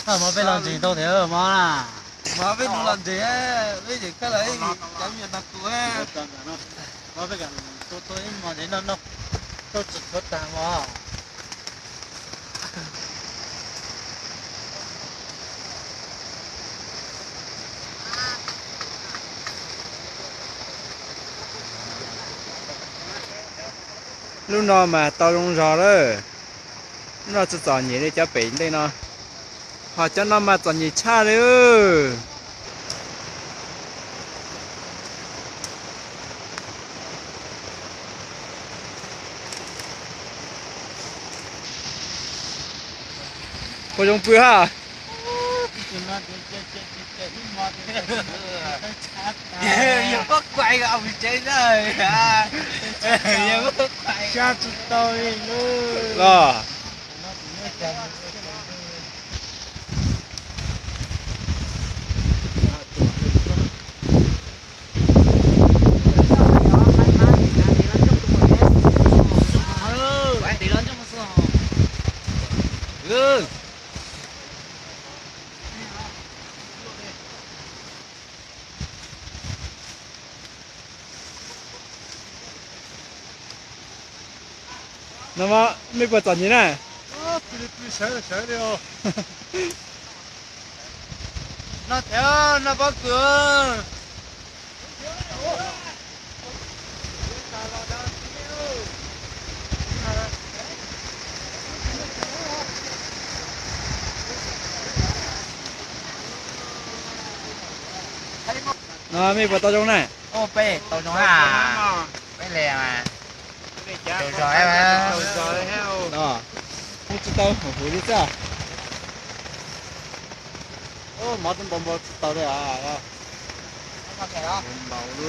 Mob peb los ntses tau thiab mob na. Mob peb los ntses, peb ces koj los cov me nyuam tag kuv. Mob peb kam tua tua ib hmos ntev no no, tau tsis txhua tag mog. Lub no mas tau zoo zog lawm. Lub no tsis txom nyem li cov pem ntej no, ho cov no mas txom nyem tshaj li. Puas zoo pw ha? Yog pob kuais os, tsev na. Yog pob kuais. Los. No mas mej puas txom nyem na? No thiab no pob kws. No mej puas tau zoo na? Peb tau zoo na. Peb le mas. Tsis tau huv li xwb. Mov tau npaum npaum tsis tau li. Npaum li.